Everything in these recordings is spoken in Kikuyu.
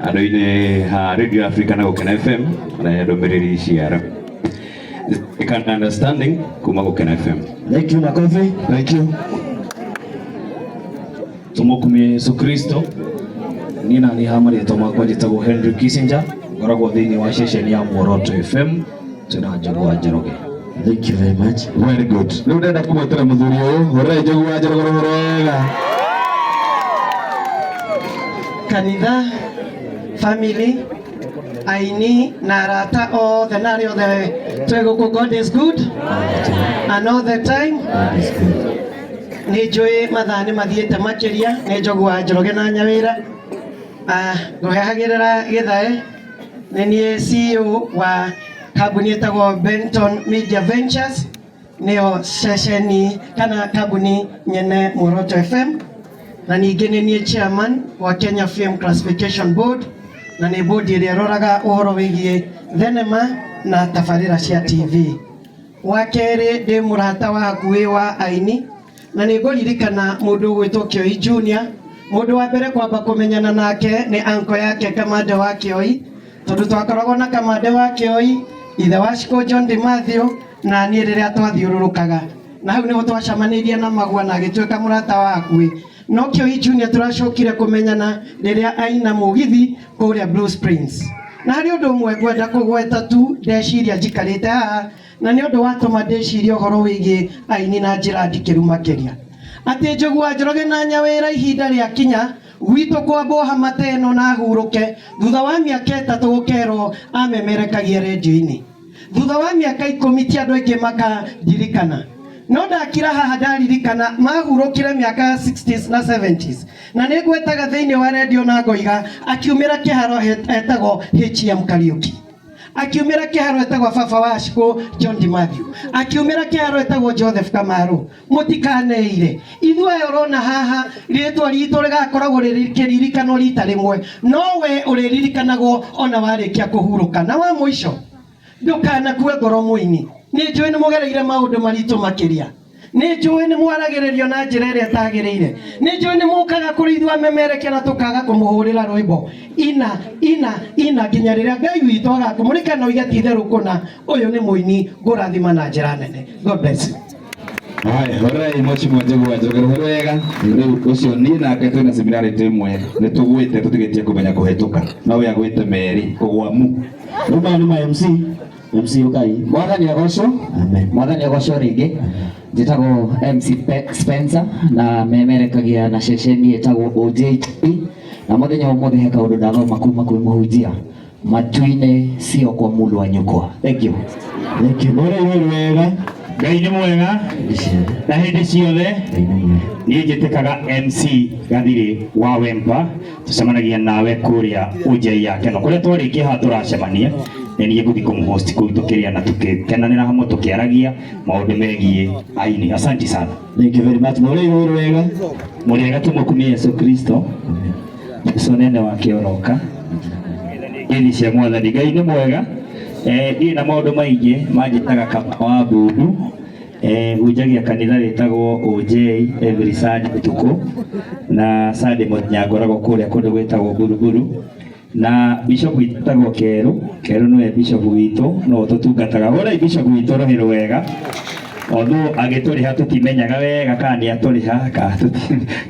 Andũ-inĩ ha Radio Africa na Gũkena FM na ndũmĩrĩri cia kana understanding kuma Gũkena FM. Thank you, makofi. Thank you. Tumukumie Yesu Kristo. Niĩ na niĩ ha marĩtwa makwa njĩtagwo Henry Kissinger, ngoragwo thĩinĩ wa ceceni ya Muoroto FM twĩna Njogu wa Njoroge. Thank you very much. Very good. Rĩu ndenda kũmwetera mũthuri ũyũ, hũrĩrai Njogu wa Njoroge rũhĩ wega. Kanitha, family, aini na arata othe na arĩa othe twĩ gũkũ. God is good and all the time. Nĩ njũĩ mathaa nĩ mathiĩte makĩria. Nĩ Njogu wa Njoroge na Nyawĩra. Ah, ngũhehagĩrĩra gĩthae. Nĩ niĩ CEO wa kambuni ĩtagwo Benton Media Ventures, nĩyo ceceni kana kambuni nyene Muoroto FM, na ningĩ nĩ niĩ chairman wa Kenya Film Classification Board, na nĩ board ĩrĩa ĩroraga ũhoro wĩgiĩ thenema na tabarĩra cia TV. Wa kerĩ, ndĩ mũrata wa hakuhĩ wa aini, na nĩ ngũririkana mũndũ ũgwĩtwo Kĩoi Junior. Mũndũ wa mbere kwamba kũmenyana nake nĩ anko yake Kamande wa Kĩoi, tondũ twakoragwo na Kamande wa Kĩoi, ithe wa Shiko John Di Mathew, na niĩ rĩrĩa twathiũrũrũkaga, na hau nĩho twacemanĩirie na Magua na agĩtuĩka mũrata wa hakuhĩ. No Kĩoi Junior tũracokire kũmenyana rĩrĩa aina mũgithi kũrĩa Blue Springs. Na harĩ ũndũ ũmwe ngwenda kũgweta tu ndeciria njikarĩte haha, na nĩ ũndũ watũma ndĩcirie ũhoro wĩgiĩ aini na njĩra ndikĩru makĩria, atĩ Njogu wa Njoroge na Nyawĩra, ihinda rĩa kinya gwitũ kwambwo hamata ĩno na hurũke thutha wa mĩaka 3, gũkerwo amemerekagia rendio-inĩ thutha wa mĩaka 10, ti andũ aingĩ makandirikana. No ndakira haha ndaririkana mahurũkire mĩaka ya 60s na 70s, na nĩ ngwetaga thĩinĩ wa rendio na ngoiga akiumĩra kĩharo etagwo HM Kariuki, akiumĩra kĩharo etagwo baba wa Shiko John Di Mathew, akiumĩra kĩharo etagwo Joseph Kamaru. Mũtikaneire ithuĩ aya ũrona haha, rĩtwa ritũ rĩgakoragwo rĩkĩririkanwo rita rĩmwe, no we ũrĩririkanagwo ona warĩkia kũhurũka. Na wa mũico, ndũkanakue ngoro mũini. Nĩ njũĩ nĩ mũgereire maũndũ maritũ makĩria, nĩ njũĩ nĩ mwaragĩrĩrio na njĩra ĩrĩa ĩtagĩrĩire, nĩ njũĩ nĩ mũkaga kũrĩ ithuĩ amemerekia na tũkaga kũmũhũrĩra rwĩmbo. Ina, ina, ina nginya rĩrĩa Ngai witũ agakũmũrĩka na oige ti itherũ kũna ũyũ nĩ mũini ngũrathima na njĩra nene. God bless you. Haya, hũrĩrai mheshimiwa Njogu wa Njoroge rũhĩ wega. Rĩu ũcio niĩ nake twĩna similarity ĩmwe, nĩ tũgwĩte tũtigĩtie kũmenya kũhĩtũka, no we agwĩte merĩ kũgwamu. Rĩu maya nĩ ma MC. MC ũkai. Mwathani agocwo. Amen. Mwathani agocwo rĩngĩ. Njĩtagwo MC Spencer na memerekagia na ceceni ĩtagwo OJT, na mũthenya wa ũmũthĩ he kaũndũ ndathoma kuma kwĩ mũhunjia: matu-inĩ sio kwa mũndũ wa nyũkwa. Thank you. Thank you. Hũrĩrai rũhĩ wega. Ngai nĩ mwega na hĩndĩ ciothe. Niĩ njĩtĩkaga MC Gathirĩ wa Wempa, tũcemanagia nawe kũrĩa Ũnjei ya Keno, kũrĩa twarĩkia haha tũracemania. Nĩ niĩ ngũthiĩ kũmũhost kũu, tũkĩrĩa na tũkĩkenanĩra hamwe, tũkĩaragia maũndũ megiĩ aini. Asanti sana. Thank you very much. Hũrĩrai rũhĩ wega. Mũrĩega, tũmũkumie Yesu Kristo. Jesu nene wake oroka. Ngeithi cia Mwathani. Ngai nĩ mwega. Ndirĩ na maũndũ maingĩ, manjĩtaga Kama wa Mbundu. Hunjagia kanitha wĩtagwo OJ every Sunday ũtukũ, na Sunday mũthenya ngoragwo kũrĩa kũndũ gwĩtagwo Buruburu, na bishop witũ etagwo Kerũ. Kerũ nĩwe bishop witũ, no ũtũtungataga. Hũrai bishop witũ rũhĩ rwega, although agĩtũrĩha tũtimenyaga wega kana nĩ atũrĩha kana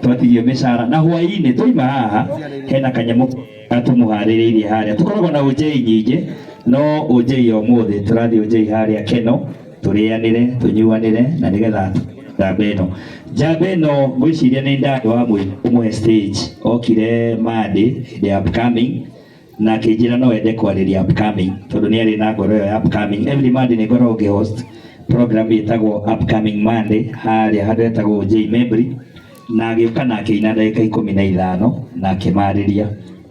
twatigio mĩcara. Na hwaĩ-inĩ twaima haha hena kanyamũ tũmũharĩrĩirie harĩa. Tũkoragwo na OJ nyingĩ, no OJ ya ũmũthĩ tũrathiĩ OJ harĩa Keno, tũrĩanĩre, tũnyuanĩre, na nĩgetha njamba ĩno, njamba ĩno ngwĩciria nĩ ndarĩ wa mũico kũmũhe stage. Okire Monday hĩndĩ ya upcoming na akĩnjĩra no ende kwarĩria upcoming, tondũ nĩ arĩ na ngoro ĩyo ya upcoming. Every Monday nĩ ngoragwo ngĩhost program ĩtagwo Upcoming Monday harĩa handũ hetagwo J Membry, na agĩũka na akĩina ndagĩka 15 na akĩmarĩria.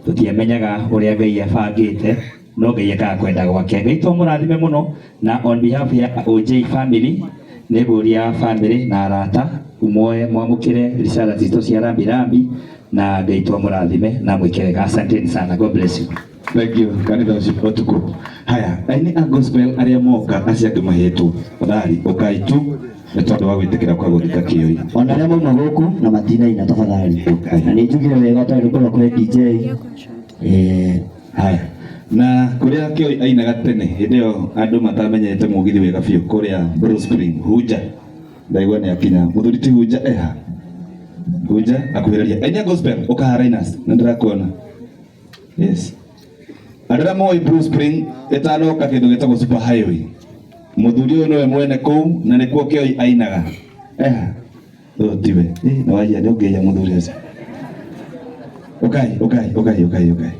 Tũtiamenyaga ũrĩa Ngai abangĩte, no Ngai ekaga kwenda gwake. Ngai twamũrathime mũno, na on behalf ya OJ family nĩ ngũria family na arata muoe mwamũkĩre risala citũ cia rambi rambi, na Ngai twamũrathime na mwĩke wega. Asanteni sana. God bless you. Thank you. Kanitha ũcio ũtukũ. Haya, aini a gospel arĩa moka, acio angĩ mahetwo tafadhali ũkai tu nĩ tondũ wa gwĩtĩkĩra kwa gũthika Kĩoi. Ona arĩa mauma gũkũ na matinaina, tafadhali. Na nĩ njugire wega tondũ rwĩmbo rwa kũhe DJ. Haya na kuria Kĩoi ainaga tene hĩndĩ ĩyo andũ matamenyete mũgithi wega biũ kũrĩa Blue Spring Hunja ndaigua nĩ akinya mũthuri ti Hunja eha Hunja akuhĩrĩria ainia gospel ũkaha Rainas nĩ ndĩrakuona yes andũ arĩa moĩ Blue Spring ĩtanoka kĩndũ gĩtagwo super highway mũthuri ũyũ nĩwe mwene kũu na nĩkuo Kĩoi ainaga eha ũyũ tiwe nĩ waiya nĩ ũngĩiya mũthuri ũcio ũkai ũkai ũkai ũkai ũkai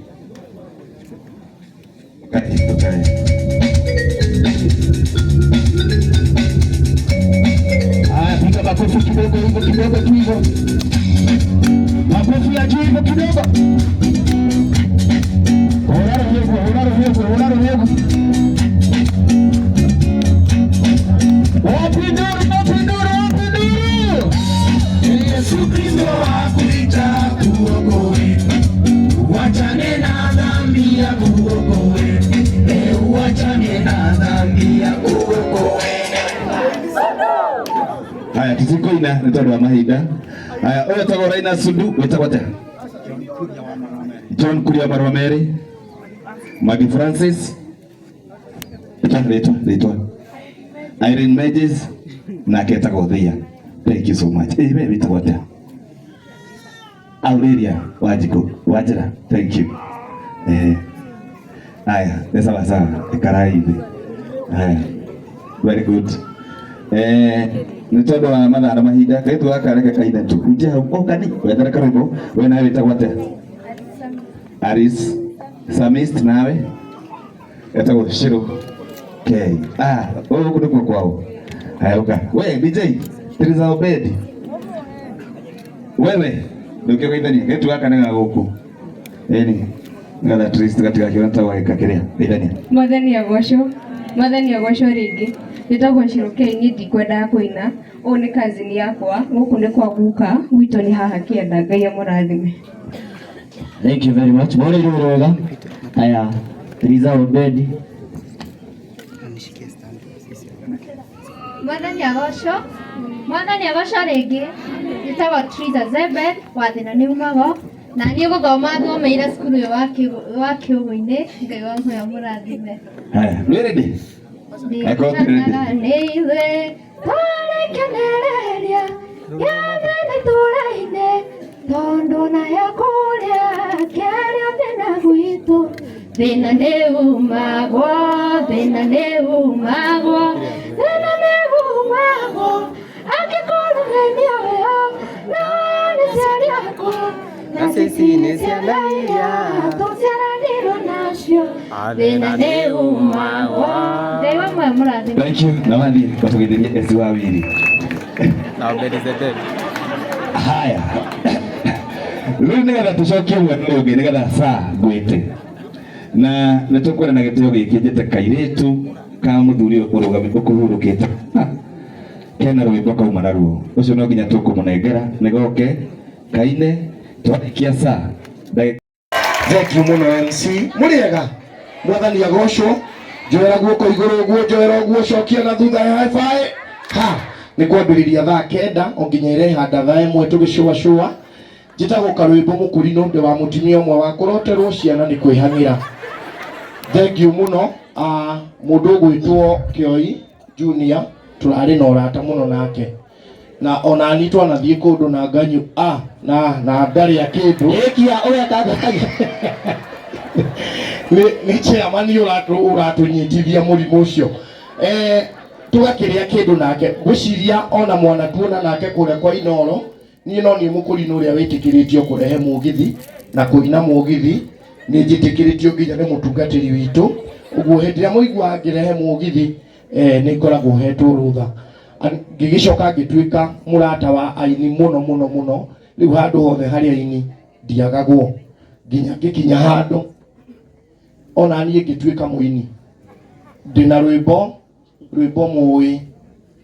ũkai ũkai. Haya, piga makofi kidogo hivyo kidogo tu hivyo, makofi ya juu hivyo kidogo. Horaro hego, horaro hego, horaro hego. Wapi nduru, wapi nduru, wapi nduru? Yesu Kristo akuita kuokoe, uachane na dhambi ya kuokoe, uachane na dhambi ya kuokoe. Haya tutikoina nĩ tondũ wa mahinda. Haya ũyũ etagwo Raina Sundu wĩtagwo atĩa? John Kuria marũa merĩ Maggie Francis rĩtwa rĩtwa rĩtwa Irene Mejes nake etagwo Thea. Thank you so much. We wĩtagwo atĩa? Aurelia Wanjikũ Wanjĩra. Thank you. Haya nĩ sawa sawa ikarai thĩ. Haya very good. Nĩ tondũ wa mathaa na mahinda kaitũ gaka reke kaine tu hunjia hau o kani wethere karwĩmbo we nawe wĩtagwo atĩa? Aris Samist nawe etagwo Shiro K. Ah, gũkũ nĩkuo kwao. Haya ũka we DJ Teresa Obedi wewe ndũkĩo geithania gaitu gaka nĩ ga gũkũ ĩni nĩgetha at least gatigakĩona ta gwagĩka kĩrĩa geithania. Mwathani agocwo, Mwathani agocwo rĩngĩ. Njĩtagwo Shirokei, niĩ ndikwendaga kũina. Ũyũ nĩ cousin yakwa, gũkũ nĩ kwa guka, gwitũ nĩ haha kĩanda. Ngai amũrathime. Thank you very much. Mwore irũĩro wega. Haya, Teresa Obedi. Mwathani agocwo, Mwathani agocwo rĩngĩ. Njĩtagwo Triza Zebed wa thĩna nĩ umago na niĩ gũthoma thomeire cukuru ũyũ wa Kĩũgũ-inĩ. Ngai wa muoyo amũrathime. Haya, nĩ ready? Angĩkorwo ti ready. Nĩ ithuĩ twarĩkenereria gĩathĩ tũraine tondũ nayo kũrĩa kĩarĩa thĩna gwitũ thĩna nĩ umagwo thĩna nĩ umagwo thĩna nĩ umagwo angĩkorwo we nĩoyo na nĩ ciana akwa na cici nĩ ciana iria tũciaranĩirwo nacio thĩna nĩ umagwo. Ngai wa muoyo mũrathime. Thank you. Na wathiĩ ũgatũgeithĩrie esi wa wiri. Haya rĩu nĩgetha tũcokie mwena ũyũ ũngĩ nĩgetha saa ngwĩte na nĩ tũkwenda na gĩtĩo gĩkĩ njĩte kairĩtu ka mũthuri ũyũ ũrũgami ũkũhurũkĩte kena rwĩmbo kauma naruo ũcio no nginya tũkũmũnengera nĩgoke kaine twarĩkia saa ndagĩka. Thank you muno MC mũrĩega Mwathani agocwo njoera guoko igũrũ ũguo njoera ũguo cokia na thutha high five ha nĩ kwambĩrĩria thaa kenda o nginya ĩrehanda thaa ĩmwe tũgĩcũacũa njĩtagwo karwĩmbo mũkũrinũ ndĩ wa mũtumia ũmwe wa kũroterwo ciana nĩ kwĩhang'ĩra. Thank you mũno mũndũ ũgwĩtwo Kĩoi Junior tũrarĩ na ũrata mũno nake na onani twanathiĩ kũndũ na nganyu na ndarĩa kĩndũ Ĩkia ũreka atĩa? Nĩ chairman ũratũnyitithia mũrimũ ũcio tũgakĩrĩa kĩndũ nake ngwĩciria ona mwana tuona nake kũrĩa kwa Inoro niĩ no niĩ mũkũrinũ ũrĩa wĩtĩkĩrĩtio kũrehe mũgithi na kũina mũgithi nĩ njĩtĩkĩrĩtio nginya nĩ mũtungatĩri witũ ũguo hĩndĩ ĩrĩa mũiguaga ngĩrehe mũgithi nĩ ngoragwo hetwo rũtha. Ngĩgĩcoka ngĩtuĩka mũrata wa aini mũno mũno mũno rĩu handũ hothe harĩa aini ndiagagwo nginya ngĩkinya handũ ona niĩ ngĩtuĩka mũini ndĩna rwĩmbo rwĩmbo mũĩ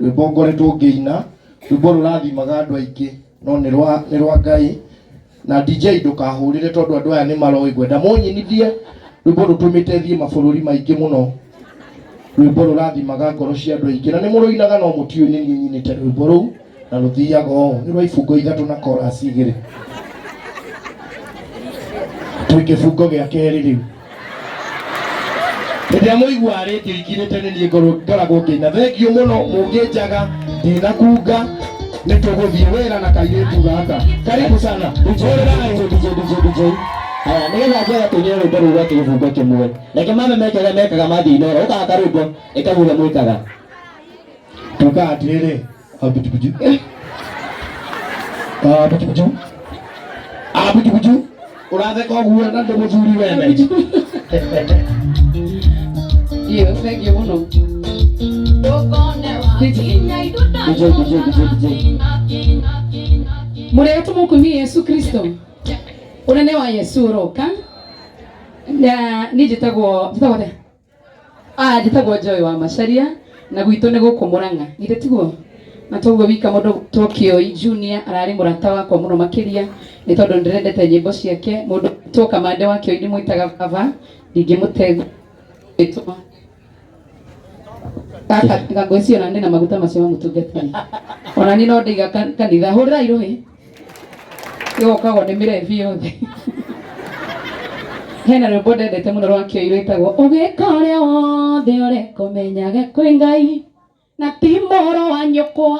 rwĩmbo ngoretwo ngĩina rwĩmbo rũrathimaga andũ aingĩ no nĩ rwa Ngai na DJ ndũkahũrĩre tondũ andũ aya nĩ maroĩ ngwenda mũnyinithie rwĩmbo rũtũmĩte thiĩ mabũrũri maingĩ mũno rwĩmbo rũrathimaga ngoro cia andũ aingĩ na nĩ mũrũinaga no mũtiũĩ nĩ niĩ nyinĩte rwĩmbo rũu na rũthiaga ũũ nĩ rwa ibungo ithatũ na chorus igĩrĩ. Twĩ kĩbungo gĩa kerĩ rĩu. Hĩndĩ ĩrĩa mũigua rĩndiũ ikirĩte nĩ niĩ ngoragwo ngĩina. Thengiũ mũno mũngĩnjaga ndinakunga nĩ tũgũthiĩ wĩra na kairĩtu gaka. Karibu sana. DJ, DJ, DJ, DJ. Aya, nĩgetha njoya tũinĩre rwĩmbo rũu rwa kĩbungo kĩmwe. Reke mame meke ũrĩa mekaga mathiĩ Inooro. Ũkaga karwĩmbo, ĩka ũrĩa mwĩkaga. Tukaga atĩrĩrĩ, abujubuju. Abujubuju. Abujubuju. Ũratheka ũguo na ndĩ mũthuri wene. Iyo, thank you mũno. DJ, DJ, DJ, DJ. Mũrĩa tũmũkumie Yesu Kristo. Ũnene wa Yesu ũroka. Na niĩ njĩtagwo njĩtagwo atĩa? Ah, njĩtagwo Joy wa Macharia na gwitũ nĩ gũkũ Mũrang'a. Githĩ tiguo? Na toguo wika mũndũ gwĩtwo Kĩoi Junior ararĩ mũrata wakwa mũno makĩria nĩ tondũ nĩndĩrendete nyĩmbo ciake. Mũndũ gwĩtwo Kamande wa Kĩoi ndĩmwĩtaga baba, ndingĩmũte gwĩtwo gaka ngwĩciria ona ndĩna maguta macio ma mũtungatĩri. Ona niĩ no ndĩiga kanitha. Hũrĩrai rũhĩ. Ĩgokagwo nĩ mĩrebi yothe. Hena rwĩmbo ndendete mũno rwa Kĩoi rwĩtagwo ũgĩka ũrĩa wothe ũreka ũmenyage kwĩ Ngai na ti mũrũ wa nyũkwa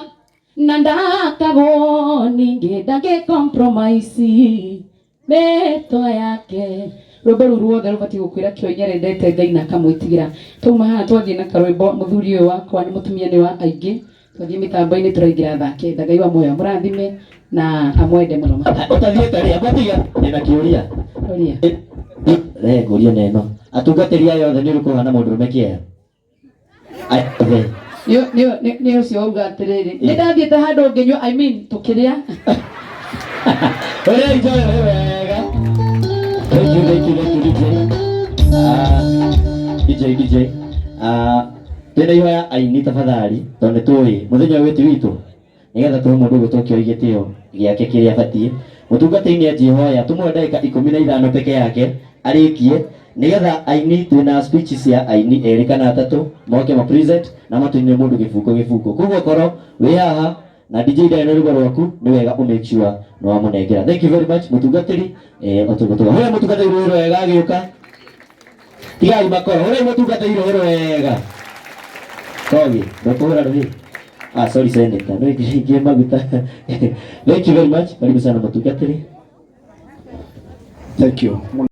na ndakagwo ningĩ ndangĩ compromise mĩtwa yake. Rwĩmbo rũu ruothe rũbatiĩ gũkwĩra Kĩoi nĩarendete Ngai na akamwĩtigĩra. Twauma haha twathiĩ na karwĩmbo mũthuri ũyũ wakwa nĩ mũtumia nĩ wa aingĩ twathiĩ mĩtambo-inĩ tũraingĩra thaa kenda. Ngai wa muoyo amũrathime na amwende mũno. Ũtathiĩte rĩ, amba tiga ndĩna kĩũria. Ũria. Re ngũrie na ĩno. Atungatĩri aya othe nĩ ũrĩkũ ũhana mũndũrũme kĩea? Aya othe. Nĩ ũcio wauga atĩrĩrĩ nĩ ndathiĩte handũ ngĩnyua, I mean tũkĩrĩa. Ũrĩa Joy wĩ wega. Thank you, thank you, thank you, DJ. Ah, DJ, DJ. Ah, twĩna ihoya aini tafadhali tondũ nĩ tũĩ mũthenya ũyũ wĩti witũ nĩgetha tũhe mũndũ ũgwĩtwo Kĩoi gĩtĩo gĩake kĩrĩa abatiĩ. Mũtungatĩri nĩ anjie hoya tũmũhe ndagĩka 15 peke yake arĩkie nĩgetha aini twĩna speech cia aini erĩ kana atatũ moke ma present na matũinĩre mũndũ gĩbungo gĩbungo. Koguo korwo wĩ haha na DJ ndarĩ na rwĩmbo rwaku nĩ wega ũ make sure nĩ wamũnengera. Thank you very much mũtungatĩri. Otũgũtũga. Hũra mũtungatĩri rũĩ rwega agĩũka. Tigai makoro, hũrai mũtungatĩri rũĩ rwega. Kogi, ndũkũhũra rũhĩ. Ah, sorry senator, no ingĩ maguta. Thank you very much. Karibu sana mũtungatĩri. Thank you.